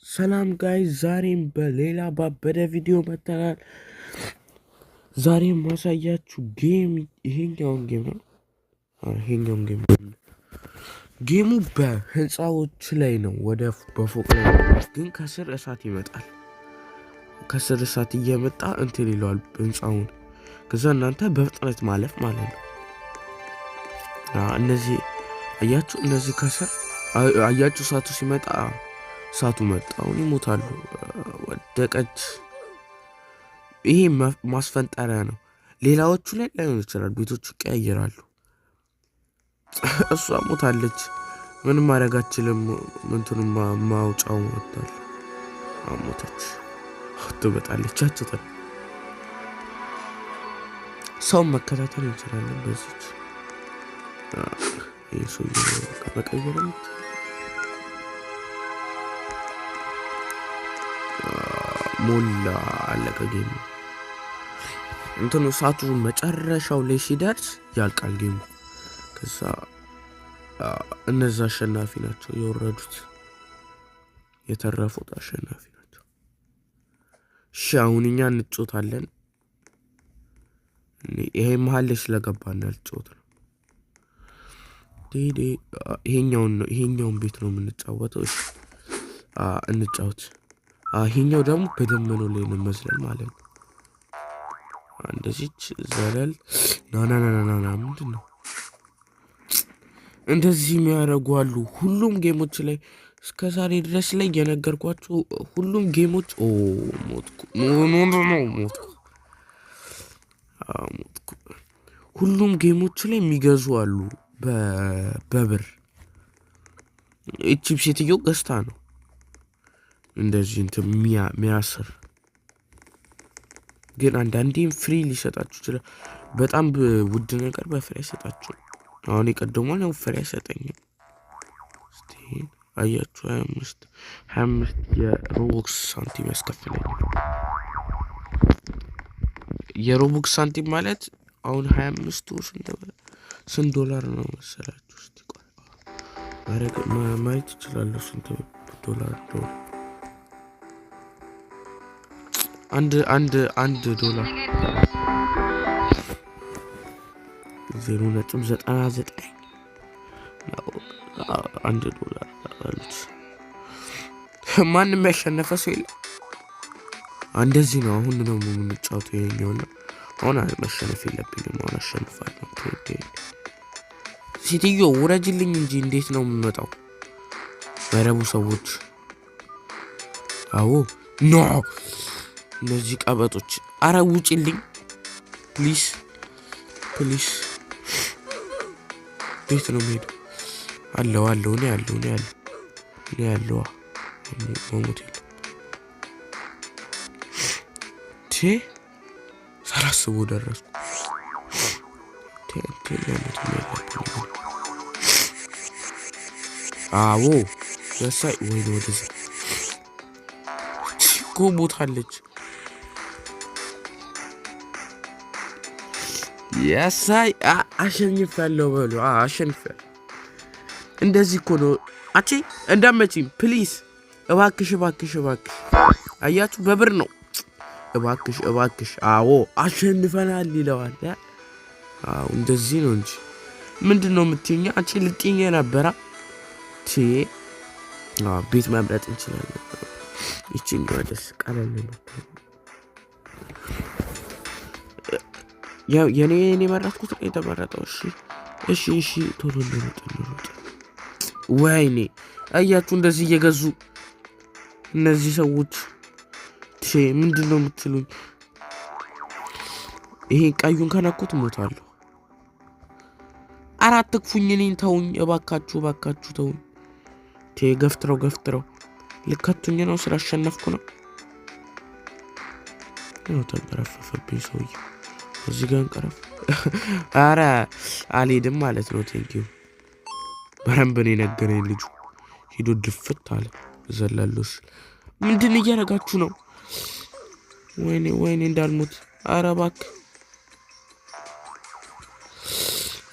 ሰላም guys፣ ዛሬም በሌላ ባበደ ቪዲዮ መጥተናል። ዛሬም ማሳያችሁ game ይሄኛውን game ነው። ይሄኛውን game game ኡ በህንፃዎች ላይ ነው፣ ወደ በፎቅ ላይ ግን ከስር እሳት ይመጣል። ከስር እሳት እየመጣ እንትን ይለዋል ህንፃውን። ከዛ እናንተ በፍጥነት ማለፍ ማለት ነው። እነዚህ አያችሁ፣ እነዚህ ከስር አያችሁ፣ እሳቱ ሲመጣ እሳቱ መጣ። አሁን ይሞታሉ። ወደቀች። ይሄ ማስፈንጠሪያ ነው። ሌላዎቹ ላይ ላይሆን ይችላል። ቤቶቹ ይቀያየራሉ። እሷ ሞታለች። ምንም ማድረግ አትችልም። እንትኑ ማውጫው ወጥቷል። ሞተች። ትመጣለች። አችተን ሰውን መከታተል እንችላለን። በዚች ይህ ሰውዬ መቀየር ሞላ፣ አለቀ game ኡ። እንትኑ እሳቱ መጨረሻው ላይ ሲደርስ ያልቃል game ኡ። ከዛ እነዛ አሸናፊ ናቸው የወረዱት፣ የተረፉት አሸናፊ ናቸው። እሺ አሁን እኛ እንጫወታለን። ይሄ መሀል ላይ ስለገባን ያልጫወት ነው። ይሄኛውን ነው ይሄኛውን ቤት ነው የምንጫወተው። እሺ እንጫወት። ይሄኛው ደግሞ በደመናው ላይ ነው መዝለል ማለት ነው። እንደዚች ዘለል ናናናናና ምንድን ነው እንደዚህ የሚያደርጉ አሉ። ሁሉም game ኦች ላይ እስከ ዛሬ ድረስ ላይ የነገርኳችሁ ሁሉም game ኦች፣ ኦ ሞትኩ፣ no no no ሞትኩ፣ ሞትኩ። ሁሉም game ኦች ላይ የሚገዙ አሉ በብር። እቺ ሴትዮ ገዝታ ነው እንደዚህ እንትን ሚያስር። ግን አንዳንዴም free ሊሰጣችሁ ይችላል። በጣም ውድ ነገር በ free አይሰጣችሁም። አሁን የቀደመው ያው free አይሰጠኝም። እስቲ አያችሁ፣ 25 25 የ Robux ሳንቲም ያስከፍለኛል። የ Robux ሳንቲም ማለት አሁን 25ቱ ስንት ዶላር ነው መሰላችሁ? እስቲ ቆይ ማየት እችላለሁ ስንት ዶላር እንደሆነ። አንድ ዶላር 0.99፣ 1 ዶላር አሉት። ማንም ያሸነፈ ሰው የለም። እንደዚህ ነው። አሁን ነው የምንጫወተው ይሄኛው ነው። አሁን መሸነፍ የለብኝም። አሁን አሸንፋለሁ። ሴትዮ ውረጅልኝ እንጂ እንዴት ነው የምመጣው? መረቡ ሰዎች፣ አዎ፣ no፣ እነዚህ ቀበጦች፣ አረ ውጭልኝ please please። ቤት ነው የምሄደው። አለው አለው፣ እኔ አለው፣ እኔ አለው፣ እኔ አለዋ። መሞት የለም። ቴ ሳላስበው ደረስኩ። መሞት የለብኝም። አዎ ያሳይ ወይ ወደዛ እኮ ሞታለች። ያሳይ አሸንፊያለሁ በሉ፣ አሸንፊያለሁ። እንደዚህ እኮ ነው። አቺ እንዳመጪም please፣ እባክሽ እባክሽ እባክሽ። አያችሁ በብር ነው። እባክሽ እባክሽ። አዎ አሸንፈናል ይለዋል። አዎ እንደዚህ ነው እንጂ ምንድን ነው የምትይኝ? አንቺ ልጥኝ ነበራ። ቴ ቤት መምረጥ እንችላለን። ይችኛዋ ደስ ቀለል ነው። የኔ እኔ መረጥኩት ነው የተመረጠው። እሺ እሺ እሺ፣ ቶሎ እንሩጥ እንሩጥ። ወይኔ አያችሁ እንደዚህ እየገዙ እነዚህ ሰዎች ምንድን ነው የምትሉኝ? ይሄን ቀዩን ከነኩት ሞታለሁ። አራት ክፉኝ፣ እኔን ተውኝ እባካችሁ፣ እባካችሁ ተውኝ። ገፍትረው ገፍትረው ልከቱኝ ነው፣ ስላሸነፍኩ ነው። ያው ተንቀረፈፈብኝ ሰውዬው። እዚህ ጋር እንቀረፍ። አረ አልሄድም ማለት ነው። Thank you፣ በረንብ ነው የነገረኝ ልጁ። ሂዶ ድፍት አለ። ዘላለሽ ምንድን እያደረጋችሁ ነው? ወይኔ ወይኔ እንዳልሞት። አረ እባክህ፣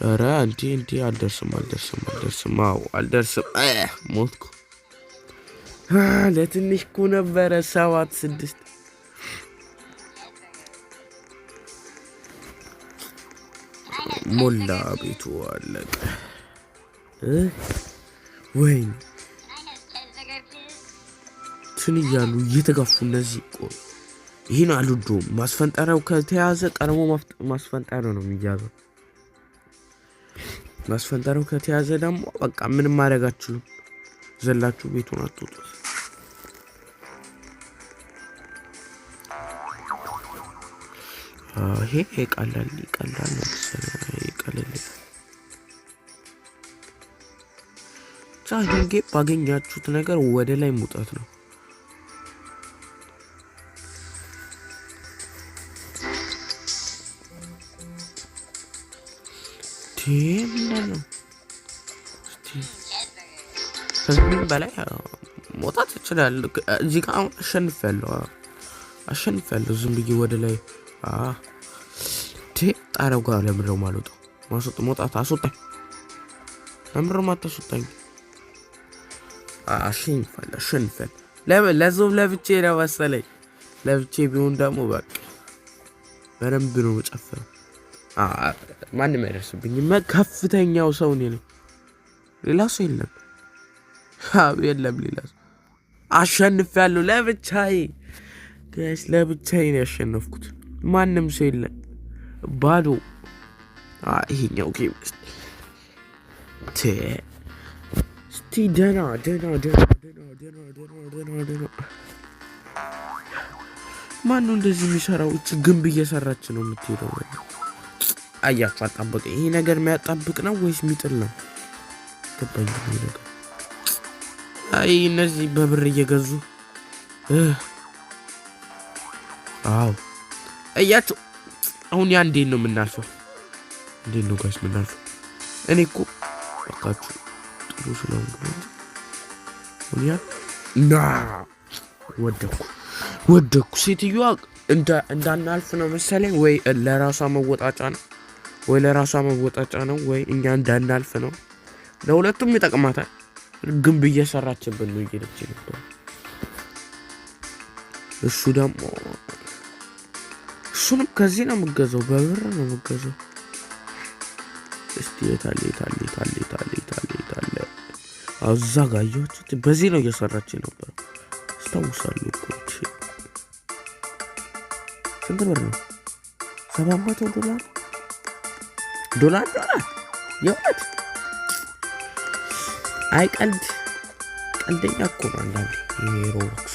ኧረ እንዴ እንዴ፣ አልደርስም አልደርስም አልደርስም። አዎ አልደርስም። ሞትኩ። ለትንሽ እኮ ነበረ 7-6። ሞላ ቤቱ አለቀ። ወይኔ ትን እያሉ እየተጋፉ እነዚህ ቆይ ይህን አልወደውም። ማስፈንጠሪያው ከተያዘ ቀድሞ ማስፈንጠሪያው ነው የሚያዘው። ማስፈንጠሪያው ከተያዘ ደግሞ በቃ ምንም ማድረግ አትችሉም። ዘላችሁ ቤቱን አትወጡት። ይሄ ቀላል ቀላል ነው መሰለኝ። ቀለል ብቻ ይሄን game ባገኛችሁት ነገር ወደ ላይ መውጣት ነው። ምንድን ነው? ከዚህም በላይ መውጣት እችላለሁ። እዚህ ጋር አሁን አሸንፊያለሁ፣ አሸንፊያለሁ። ዝም ብዬ ወደ ላይ ጣሪያው ጋር ለምንድን ነው የማልወጣው? መውጣት አስወጣኝ። ለምንድን ነው የማታስወጣኝ? አሸንፊያለሁ፣ አሸንፊያለሁ። ለምን ለዞም ለብቼ ነው መሰለኝ። ለብቼ ቢሆን ደግሞ በቃ በደንብ ነው የምጨፍረው። ማንም አይደርስብኝም። ከፍተኛው ሰው እኔ ነኝ። ሌላ ሰው የለም፣ የለም ሌላ ሰው። አሸንፊያለሁ ለብቻዬ guys፣ ለብቻዬ ነው ያሸነፍኩት። ማንም ሰው የለም፣ ባዶ። ይሄኛው game እስቲ ደህና ደህና ደህና ደህና ደህና ደህና ደህና ደህና። ማነው እንደዚህ የሚሰራው? እች ግንብ እየሰራች ነው የምትሄደው። አያችሁ፣ አጣበቀ። ይሄ ነገር የሚያጣብቅ ነው ወይስ የሚጥል ነው? ገባኝ ይሄ ነገር። አይ እነዚህ በብር እየገዙ። አዎ እያችሁ፣ አሁን ያ እንዴት ነው የምናልፈው? እንዴት ነው guys የምናልፈው? እኔ እኮ በቃችሁ ጥሩ ስለሆንኩ ነው እንጂ አሁን ያ ና ወደኩ ወደኩ። ሴትዮዋ እንዳናልፍ ነው መሰለኝ፣ ወይ ለራሷ መወጣጫ ነው፣ ወይ ለራሷ መወጣጫ ነው፣ ወይ እኛ እንዳናልፍ ነው። ለሁለቱም ይጠቅማታል። ግንብ እየሰራችብን ነው እየሄደች ነበር። እሱ ደግሞ እሱንም ከዚህ ነው የምገዛው፣ በብር ነው የምገዛው። እስቲ የታለ የታለ የታለ የታለ የታለ የታለ? እዛ ጋር አያችሁት? በዚህ ነው እየሰራች ነበር። አስታውሳለሁ እኮ። እቺ ስንት ብር ነው? 700 ዶላር ዶላር ዶላር የእውነት አይ ቀልድ ቀልደኛ እኮ ነው አንዳንዴ ይሄ Roblox።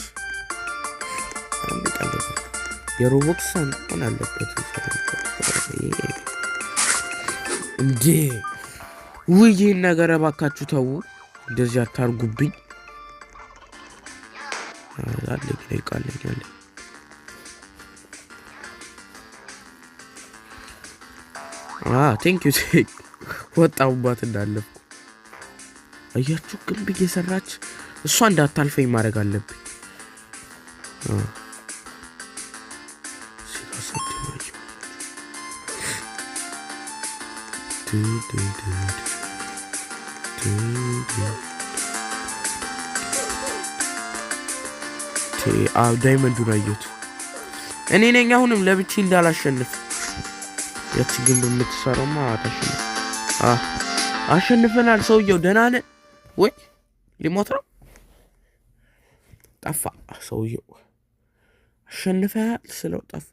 አንድ ቀልደኛ የ Roblox መሆን አለበት እንዴ! ውይ ይህን ነገር እባካችሁ ተዉ፣ እንደዚህ አታርጉብኝ። አለ ደቂቃ አለኝ አለኝ። Thank you። ወጣሁባት እንዳለፍኩ። አያችሁ ግንብ እየሰራች እሷ እንዳታልፈኝ ማድረግ አለብኝ። Diamond ኡን አየሁት። እኔ ነኝ አሁንም ለብቻ እንዳላሸንፍ። ያቺ ግንብ የምትሰራውማ ታሸንፍ። አሸንፈናል። ሰውየው ደህና ነህ ወይ? ሊሞት ነው። ጠፋ ሰውየው። አሸንፈናል ስለው ጠፋ።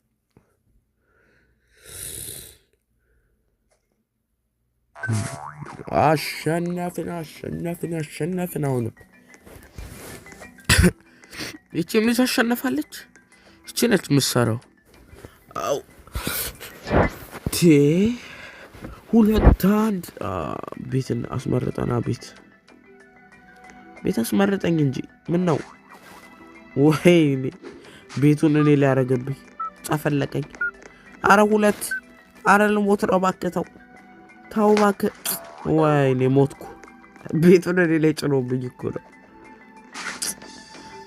አሸነፍን አሸነፍን አሸነፍን። አሁንም ይቺም ልጅ አሸንፋለች። ይቺ ነች የምትሰራው። አው ቴ 2-1 ቤትን አስመረጠና ቤት ቤት አስመረጠኝ እንጂ ምን ነው? ወይኔ ቤቱን እኔ ሊያደርግብኝ ጨፈለቀኝ። አረ ሁለት አረ ልሞት ነው እባክህ ተው ተው እባክህ። ወይኔ ሞትኩ። ቤቱን እኔ ላይ ጭኖብኝ እኮ ነው።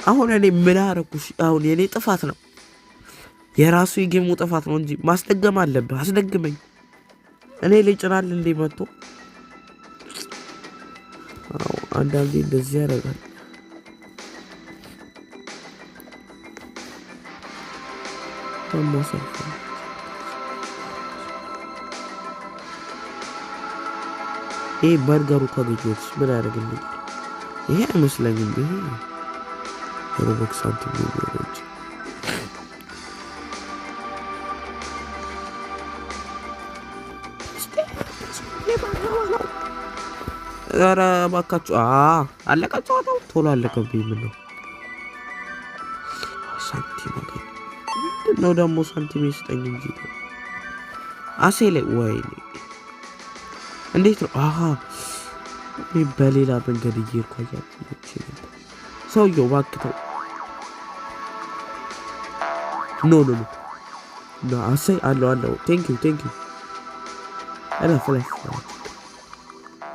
አሁን እኔ ምን አደረኩ? አሁን የኔ ጥፋት ነው፣ የራሱ የ game ኡ ጥፋት ነው እንጂ ማስደገም አለብህ። አስደግመኝ። እኔ ላይ ጭናል እንዴ መጥቶ። አዎ አንዳንዴ እንደዚህ ያደርጋል። ደግሞ ሰልፍ ነው። ይሄ በርገሩ ካገኘሁት ምን ያደርግልኛል? ይሄ አይመስለኝም። ይሄ የ Robux ሳንቲም ነው የሚሆነው እንጂ። ኧረ እባካችሁ፣ አለቀ ጨዋታው። ቶሎ አለቀብኝ። ምን ነው ሳንቲም አገኘሁ። ምንድን ነው ደግሞ ሳንቲም ይስጠኝ እንጂ አሴ ላይ። ወይኔ እንዴት ነው? አሀ፣ እኔ በሌላ መንገድ እየሄድኩ አያችሁ ነበር። ሰውየው እባክህ ተው። No, no, no, no። አሰይ፣ አለው አለው። Thank you, thank you። እለፍ እለፍ።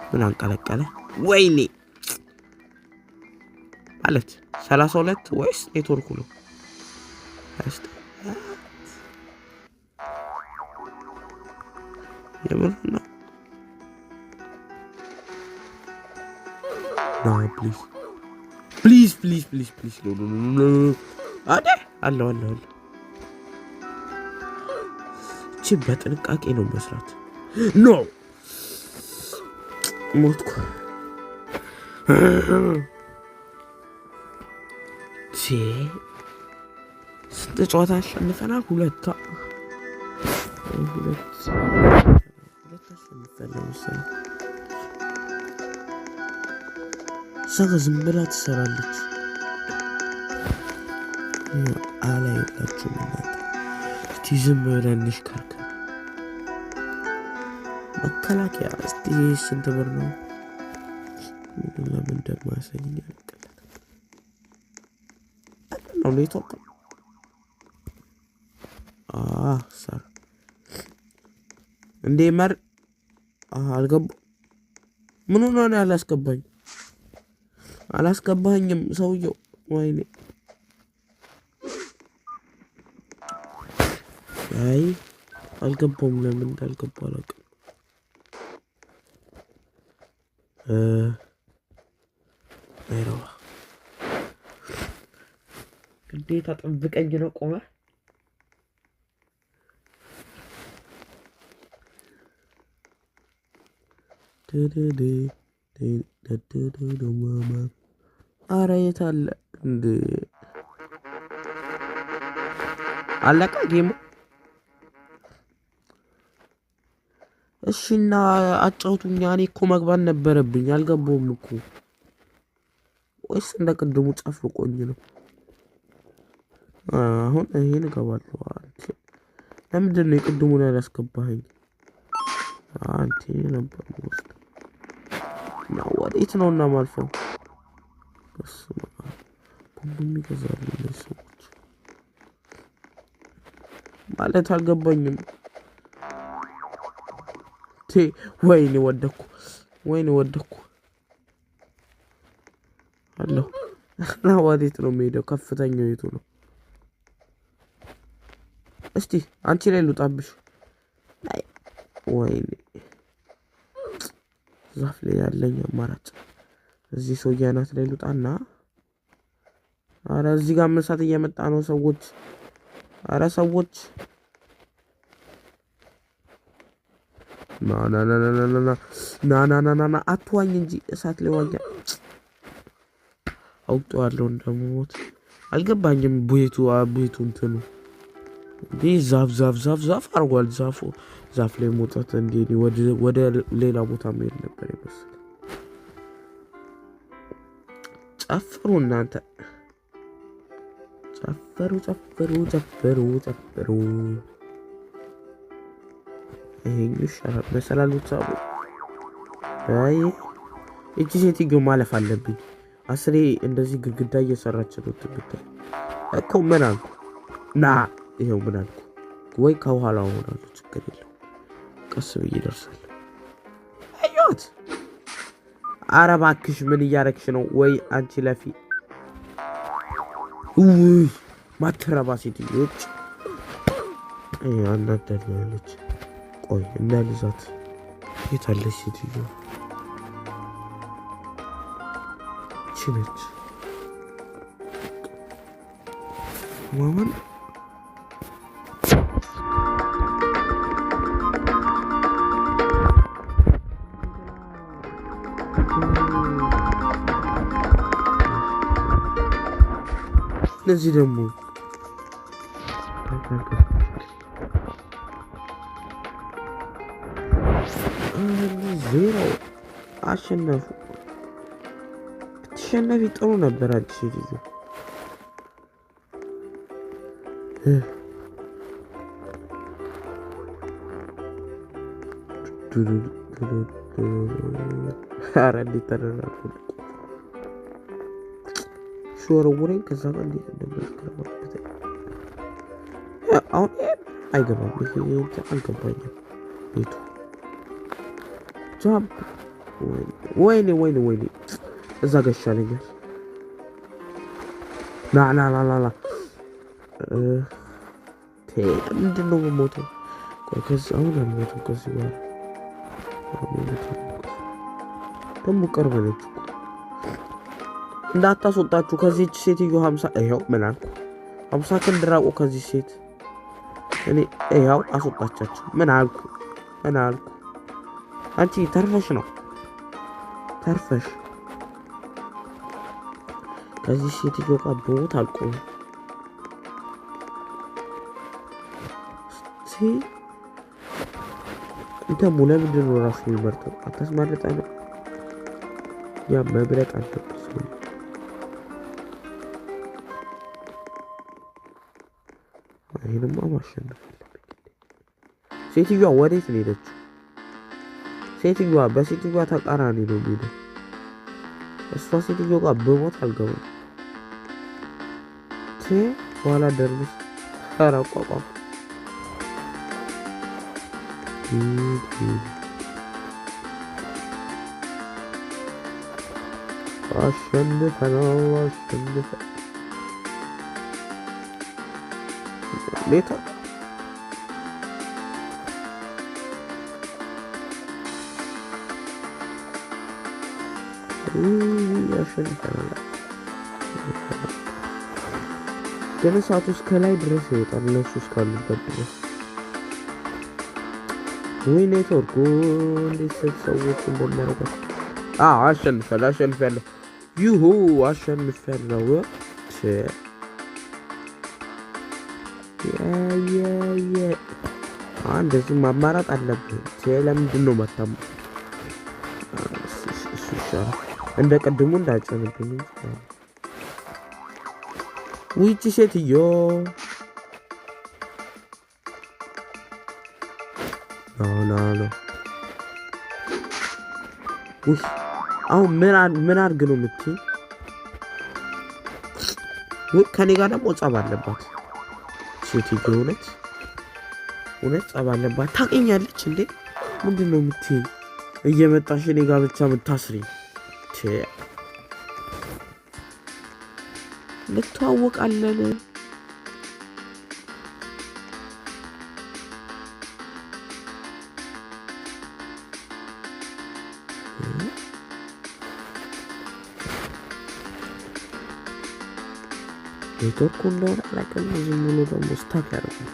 ምን አንቀለቀለ? ወይኔ፣ ማለት 32 ወይስ ኔትወርኩ ነው? የምር ነው። No, please, please, please, please, please, no, no, no, no። አደ አለው አለው አለው። እቺ በጥንቃቄ ነው መስራት። No፣ ሞትኩ። ስንት ጨዋታ አሸንፈናል? ሁለት ሁለት ሁለት አሸንፈናል መሰለኝ። እዛ ጋ ዝም ብላ ትሰራለች። አላየላችሁም እናንተ። እስቲ ዝም ብለን እንሽከርከር። መከላከያ እስቲ ስንት ብር ነው? ለምን እንደማያሳየኝ አልቅለት ነው ኔትወርክ ሰር እንዴ መር አልገቡ። ምን ሆኖ ነው ያላስገባኝ? አላስገባኝም ሰውየው። ወይኔ፣ አይ አልገባውም። ለምን እንዳልገባ አላውቅም። አይረባ ግዴታ ጠብቀኝ ነው ቆመ። አረ የት አለ እንዴ? አለቀ game ኡ። እሺ እና አጫውቱኛ። እኔ እኮ መግባት ነበረብኝ፣ አልገባውም እኮ። ወይስ እንደ ቅድሙ ጨፍርቆኝ ነው? አሁን ይሄን እገባለሁ። አንተ ለምንድን ነው የቅድሙን ያላስገባኸኝ? አንተ ነበር ወስድ እና ወዴት ነው እና ማልፈው? በስመ አብ፣ ሁሉም ይገዛሉ እነዚህ ሰዎች ማለት አልገባኝም። ወይኔ ወደኩ፣ ወይኔ ወደኩ አለሁ እና ወዴት ነው የሚሄደው? ከፍተኛው የቱ ነው? እስቲ አንቺ ላይ ልውጣብሽ። ወይኔ፣ ዛፍ ላይ ያለኝ አማራጭ እዚህ ሰውዬ አናት ላይ ልውጣና። አረ እዚህ ጋር እሳት እየመጣ ነው ሰዎች። አረ ሰዎች፣ ና ና ና ና ና ና ና ና ና ና፣ አትዋኝ እንጂ እሳት ላይ ዋኛ። አውቄዋለሁ እንደምሞት። አልገባኝም። ቤቱ ቤቱ እንትኑ እንዴ ዛፍ ዛፍ ዛፍ ዛፍ አድርጓል። ዛፉ ዛፍ ላይ መውጣት እንዴ ወደ ሌላ ቦታ መሄድ ነበር የመሰለኝ። ጨፍሩ እናንተ፣ ጨፍሩ ጨፍሩ ጨፍሩ ጨፍሩ። ይሄኛው ይሻላል መሰላል ብቻ። አይ እቺ ሴትዮ ማለፍ አለብኝ። አስሬ እንደዚህ ግድግዳ እየሰራች ነው። ትግዳ እኮ ምን አልኩ? ና ይኸው ምን አልኩ? ወይ ከኋላ ሆናለሁ፣ ችግር የለው፣ ቀስ ብዬ እደርሳለሁ። አየኋት። ኧረ እባክሽ ምን እያረግሽ ነው? ወይ አንቺ ለፊ፣ ውይ ማትረባ ሴትዮች አናዳኛለች። ቆይ እናልዛት። የት አለች ሴትዮ? ይቺ ነች ማመን። እነዚህ ደግሞ 1-0 አሸነፉ። ብትሸነፊ ጥሩ ነበር። አዲስ ሴትዮ ኧረ እንዴት ተደረኩ ሲወረውረኝ ከዛ ጋር እንዴት እንደሚያስገርማበት አሁን አይገባም። ይሄ አልገባኝም። ቤቱ jump ወይኔ ወይኔ ወይኔ እዛ ጋር ይሻለኛል። ና ና ና ና ና ምንድን ነው የምሞተው? ቆይ ከዚህ አሁን አልሞትም። ከዚህ በኋላ ደግሞ ቅርብ ነች እኮ እንዳታስወጣችሁ ከዚህች ሴትዮ 50 ይኸው ምን አልኩ? 50 ክንድ ራቁ ከዚህ ሴት። እኔ ይኸው አስወጣቻችሁ። ምን አልኩ? ምን አልኩ? አንቺ ተርፈሽ ነው ተርፈሽ። ከዚህ ሴትዮ ጋር ቦታ አልቆምም። እስቲ ደግሞ ለምንድን ነው ራሱ የሚመርጠው? አታስመርጠንም? ያ መብረጥ አለበት ሰው። ይሄንማ ማሸነፍ አለብኝ። ሴትዮዋ ወዴት ነው የሄደችው? ሴትዮዋ በሴትዮዋ ተቃራኒ ነው የሚሄደው። እሷ ሴትዮዋ ጋር በሞት አልገባም። በኋላ ደርብስ ኧረ አቋቋም አሸንፈናል። አሸንፈ ኔትወርክ ያሸንፈናል። ግን እሳቱ እስከ ላይ ድረስ ይወጣል፣ እነሱ እስካሉበት ድረስ። ወይ ኔትወርኩ እንዴት ሰዎች እንደሚያደርጋቸው። አዎ አሸንፊያለሁ፣ አሸንፊያለሁ። ይሁ አሸንፊያለሁ። እንደዚህ ማማራጥ አለብህ። ለምንድን ነው መታሙ? እሱ ይሻላል። እንደ ቅድሙ እንዳጨንብኝ። ውይቺ ሴትዮ no no no። ውይ አሁን ምን አድርግ ነው የምትይኝ? ውይ ከኔ ጋር ደግሞ ጸብ አለባት ሴትዮ። እውነት እውነት ጸብ አለባት። ታውቂኛለች እንዴ? ምንድን ነው የምትይኝ? እየመጣሽ እኔ ጋር ብቻ የምታስሪኝ? እንተዋወቃለን። ኔትወርኩ እንደሆነ አላውቅም። ዝም ብሎ ደግሞ stuck ያደርጋል።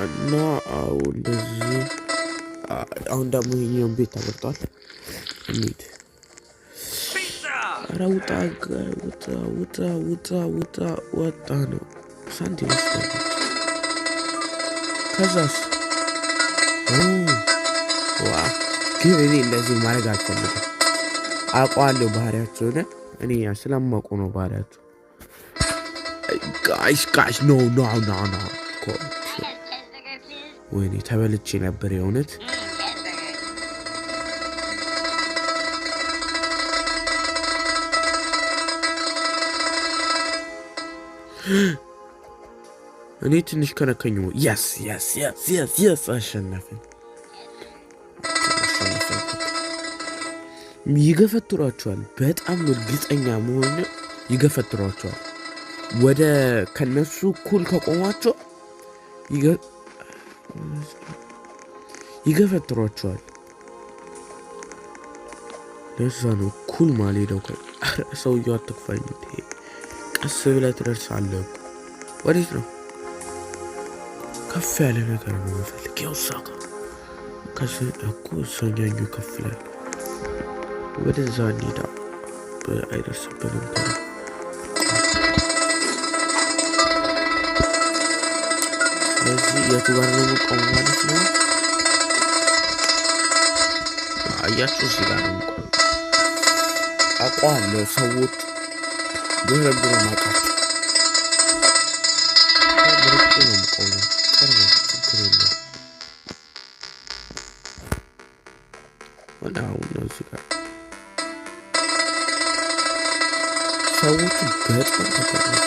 እና አሁን እንደዚህ አሁን ደግሞ ይሄኛውን ቤት ተመርጧል። እንሂድ። ኧረ ውጣ ውጣ ውጣ ውጣ ውጣ ወጣ ነው ሳንቲም ወስዳለች። ከዛስ ዋ ግን እኔ እንደዚህ ማድረግ አልፈልግም። አውቀዋለሁ ባህሪያቸውን፣ እኔ ስለማውቀው ነው ባህሪያቸው። Guys, guys, no, no, no, no። ወይኔ ተበልቼ ነበር የእውነት። እኔ ትንሽ ከነከኝ። Yes, yes, yes, yes, yes። አሸነፍን። ይገፈትሯቸዋል። በጣም እርግጠኛ መሆን ይገፈትሯቸዋል። ወደ ከነሱ እኩል ከቆሟቸው ይገፈትሯቸዋል። ለዛ ነው እኩል ማልሄደው። ሰውየው አትክፋኝ፣ ቀስ ብለህ ትደርሳለህ። ወዴት ነው? ከፍ ያለ ነገር ነው የምፈልግ። ያው እዛ ጋር እኮ እዛኛኙ ይከፍላል። ወደዛ እንሂዳ፣ አይደርስብንም። ስለዚህ የቱ ጋር ነው የምቆመው ማለት ነው? አያችሁ፣ እዚህ ጋር ነው የምቆመው። አውቀዋለሁ፣ ሰዎች በደንብ ነው የማውቃቸው። ርቄ ነው የምቆመው። ቅርብ ነው፣ ችግር የለውም። አሁን ነው እዚህ ጋር ሰዎቹ በጣም ተቀረረ።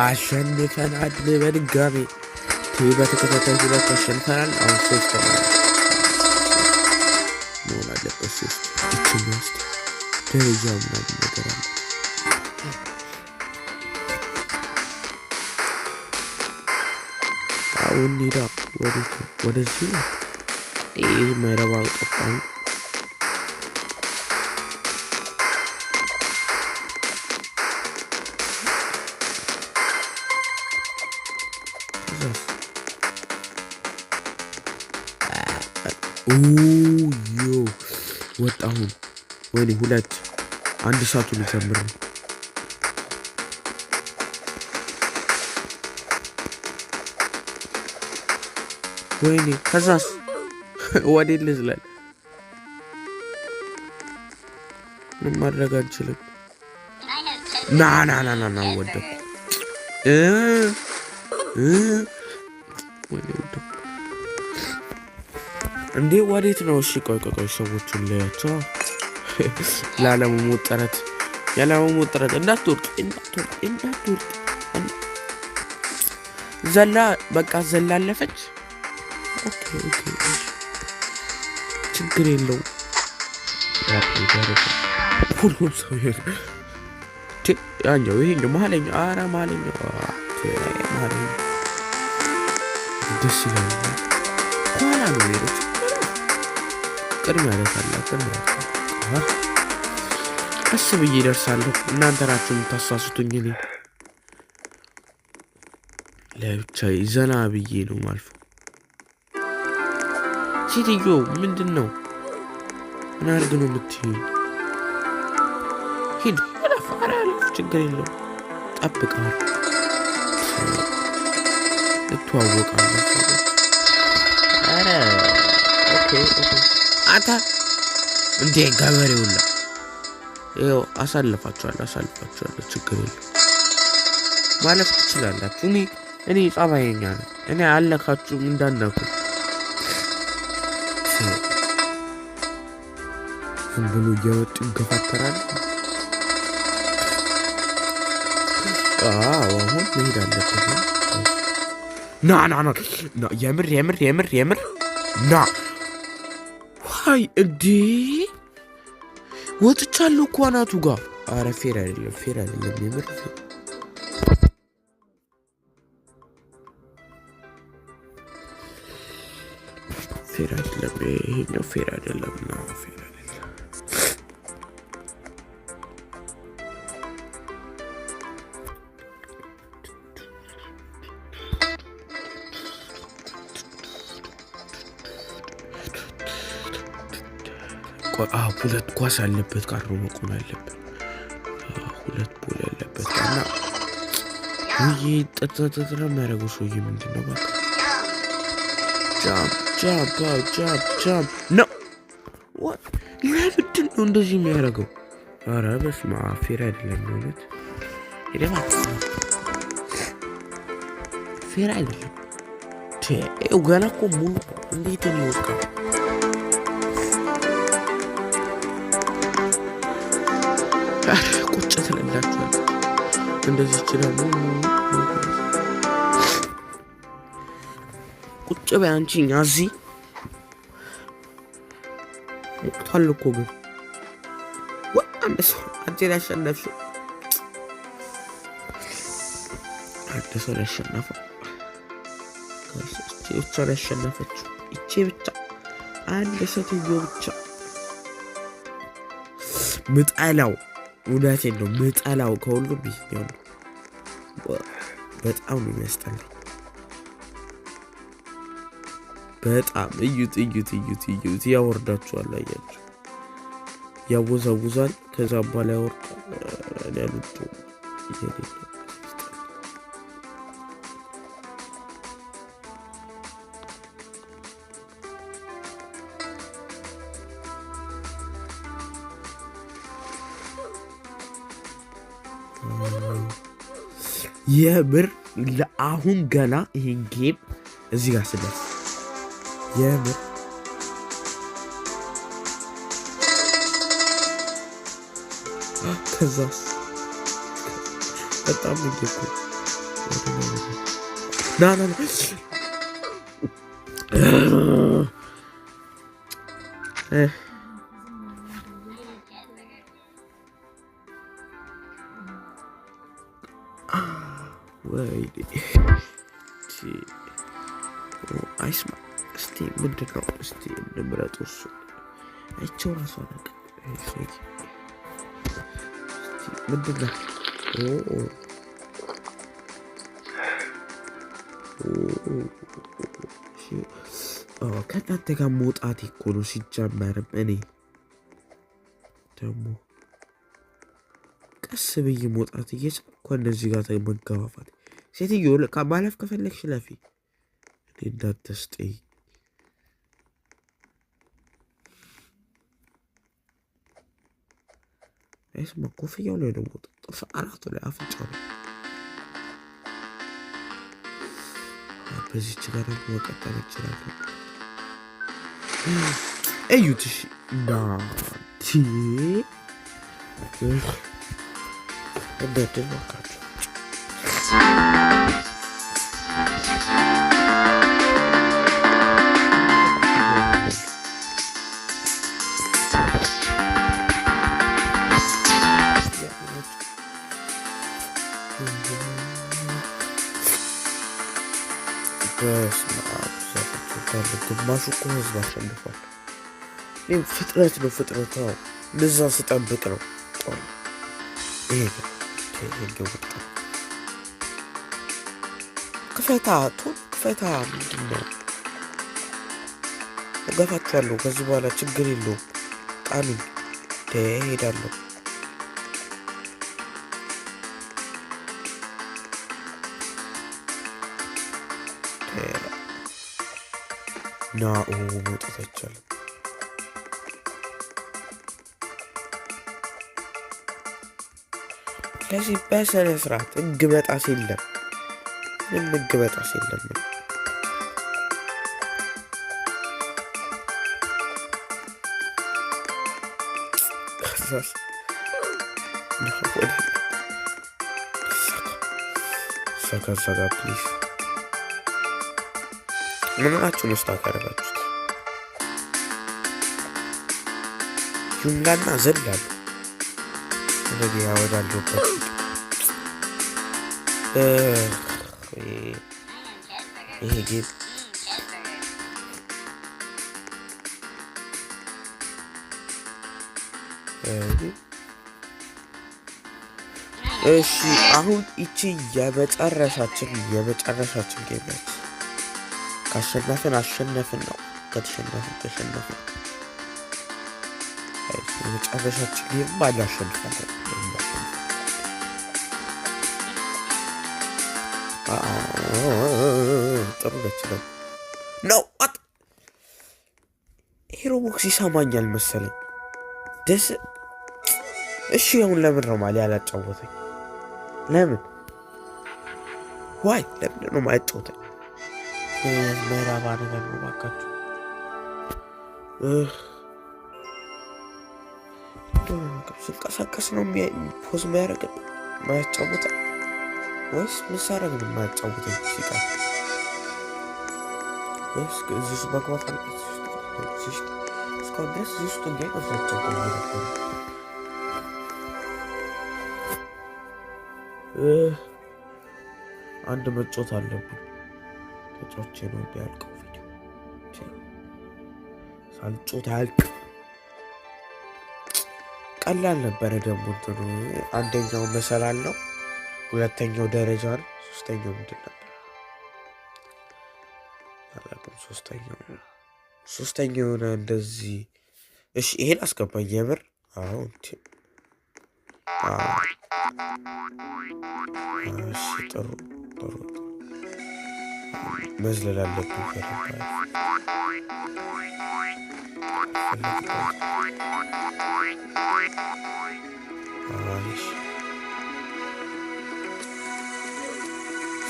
አሸንፈናል። በድጋሚ በተከታታይ ሁለት አሸንፈናል። አሁን ሶስት መሆን አለበት። ሶስት ይችኛ ውስጥ ደረጃ ምናምን ነገር አለ። አሁን ሄዳ ወዴት ነው? ወደዚህ ነው። ይህ ማይረባ ጠጣኝ። ዮ ወጣሁን። ወይኔ ሁለት አንድ ሰዓቱ ሊጀምር ነው። ወይኔ ከዛስ ወዴት ልዝለል? ምንም ማድረግ አንችልም። ና ና ና ና ና ወደኩ። ወይኔ ወደኩ። እንዴ ወዴት ነው? እሺ ቆይ ቆይ ቆይ ሰዎቹን ለያቸው። ላለመሞት ጥረት፣ ያለመሞት ጥረት። እንዳትወርቅ፣ እንዳትወርቅ፣ እንዳትወርቅ። ዘላ በቃ ዘላ አለፈች። Okay okay፣ ችግር የለውም። ሁሉም ሰው ያኛው ይሄኛው መሀለኛው፣ ኧረ መሀለኛው መሀለኛው ደስ ይላል። ኋላ ነው ሄዶች ቅድሚያ ያለታለ ቅድሚያ ቀስ ብዬ እደርሳለሁ። እናንተ ናችሁ የምታሳስቱኝ። እኔ ለብቻዬ ዘና ብዬ ነው ማልፈው። ሴትዮ ምንድን ነው? ምን አድርግ ነው የምትይኝ? ሂድ እለፍ። ኧረ እለፍ፣ ችግር የለውም። ጠብቃለሁ፣ እተዋወቃለሁ። ኧረ okay okay። አንተ እንዴ ገበሬውላ ይኸው አሳልፋችኋለሁ፣ አሳልፋችኋለሁ። ችግር የለውም፣ ማለፍ ትችላላችሁ። እኔ ጸባየኛ ነኝ። እኔ አለካችሁም እንዳናኩ ዝም ብሎ እየመጡ ይገፋተራል። አዎ አሁን መሄድ አለበት። ና ና ና ና፣ የምር የምር የምር የምር ና። ዋይ እንዴ ወጥቻለሁ እኮ አናቱ ጋር። አረ fair አይደለም፣ fair አይደለም፣ የምር fair አይደለም። ይሄኛው fair አይደለም። ና fair አይደለም። ሁለት ኳስ ያለበት ጋር ነው መቆም ያለብን። ሁለት ball ያለበት ጋር እና ውይ ጥጥጥጥ የሚያደርገው ሰውዬ ምንድን ነው? እባክህ jump jump jump jump ነው። ለምንድን ነው እንደዚህ የሚያደርገው? ኧረ በስመ አብ fair አይደለም። እውነት fair አይደለም። ገና እኮ ሙሉ እንዴት ነው ይወድቃል? ቁጭ ትልላችኋል። እንደዚህ ይችላል። ቁጭ በይ አንቺ። እኛ እዚህ ሞቅቷል እኮ ግን አንድ ሰው አንቺ ያሸነፍሽው፣ አንድ ሰው ያሸነፈው እቺ ብቻ ያሸነፈችው እቺ ብቻ አንድ ሴትዮ ብቻ። ምጠላው እውነቴን ነው ምጠላው ከሁሉም ይሄኛው ነው። በጣም ነው የሚያስጠላኝ። በጣም እዩት፣ እዩት፣ እዩት፣ እዩት። ያወርዳችኋል። አያችሁ፣ ያወዛውዛል። ከዛ በኋላ ያወርዳል። ያሉት የሌለ የምር ለአሁን ገና ይሄን game እዚህ ጋር ስደርስ የምር ከዛስ በጣም እኮ ና ና ና ወይኔ አይስማ። እስቲ ምንድን ነው? እስቲ እንምረጡ። እሱ አይቼው ራሱ አላውቅም። ምንድን ነው? ከእናንተ ጋር መውጣት እኮ ነው ሲጀመርም። እኔ ደግሞ ቀስ ብዬ መውጣት እየቻልኩ ከእነዚህ ጋር መገፋፋት። ሴትዮ ማለፍ ከፈለግሽ ለፊ፣ እኔ እንዳትስጠኝ። አይስማ ኮፍያው ላይ ደግሞ ጥርስ አናቱ ላይ አፍንጫው ላይ። በዚች ጋር ደግሞ መቀጠል እንችላለን። እዩት። እሺ ናቲ እንደድል ባካችሁ። በስመ አብ ብዛታቸው ግማሹ እኮ ህዝብ አሸንፏል። እኔም ፍጥነት ነው ፍጥነት ነው እንደዛ ስጠብቅ ነው። ይሄ ይሄ ክፈታ ቶሎ ክፈታ። ምንድን ነው? እገፋችኋለሁ። ከዚህ በኋላ ችግር የለውም። ጣሉኝ፣ እሄዳለሁ። ና መውጣት አይቻልም። ስለዚህ በስነ ስርዓት ህግ መጣስ የለም። ምንም ህግ መጣስ የለም። ሰጋ ሰጋ please። ምን ሆናችሁ ነው stuck ያደረጋችሁት? ጁምላና ዘላሉ ወደ ያወዳለሁበት ይሄ game እሺ፣ አሁን ይቺ የመጨረሻችን game ናች። ካሸነፍን አሸነፍን ነው፣ ከተሸነፍን ተሸነፍን። የመጨረሻችን game አናሸንፋለን። ጥሩ ነች ነው ነው አጥ ይሄ Roblox ይሰማኛል መሰለኝ። ደስ እሺ፣ አሁን ለምን ነው ማለት ያላጫወተኝ? ለምን why ለምንድን ነው ማያጫወተኝ? ምዕራባ ነገር ነው ባካችሁ። ስንቀሳቀስ ነው pause የሚያደርግ ማያጫወተኝ ወይስ ምን ሳደርግ ነው የማያጫውተኝ? ሲቀር ወይስ እዚህ ውስጥ መግባት አለበት? እስካሁን ድረስ እዚህ ውስጥ እንዲህ ነው ሲያጫውተኝ የነበረው። አንድ መጫወት አለብኝ። ተጫውቼ ነው ቢያልቀው ቪዲዮ። ሳልጮት አያልቅም። ቀላል ነበረ ደግሞ እንትኑ አንደኛው መሰላል ነው። ሁለተኛው ደረጃ ነው። ሶስተኛው ምንድን ነበር አላውቅም። ሶስተኛው የሆነ እንደዚህ። እሺ፣ ይሄን አስገባኝ የምር። አዎ፣ እሺ፣ ጥሩ ጥሩ፣ መዝለል አለብኝ በደንብ።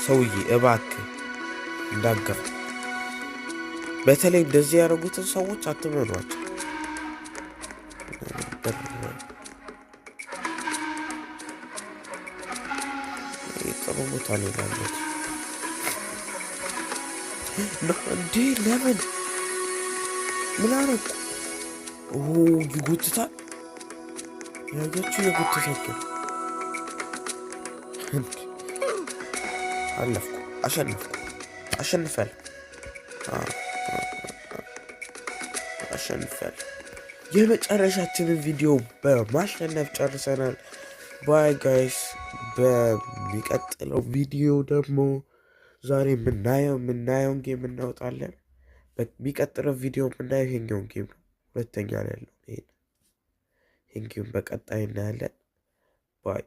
ሰውዬ እባክህ እንዳገፍ። በተለይ እንደዚህ ያደረጉትን ሰዎች አትመኗቸው። ጥሩ ቦታ ላይ ያሉት እንዴ? ለምን ምን አረኩ? ይጎትታል። ያያችሁ የጎተታቸው። አለፍኩ፣ አሸነፍኩ፣ አሸንፊያለሁ፣ አሸንፊያለሁ። የመጨረሻችንን ቪዲዮ በማሸነፍ ጨርሰናል። Bye guys። በሚቀጥለው ቪዲዮ ደግሞ ዛሬ የምናየውን game እናወጣለን። በሚቀጥለው ቪዲዮ የምናየው ይሄኛውን game ነው። ሁለተኛ ላይ ያለው ይሄን game በቀጣይ እናያለን። Bye.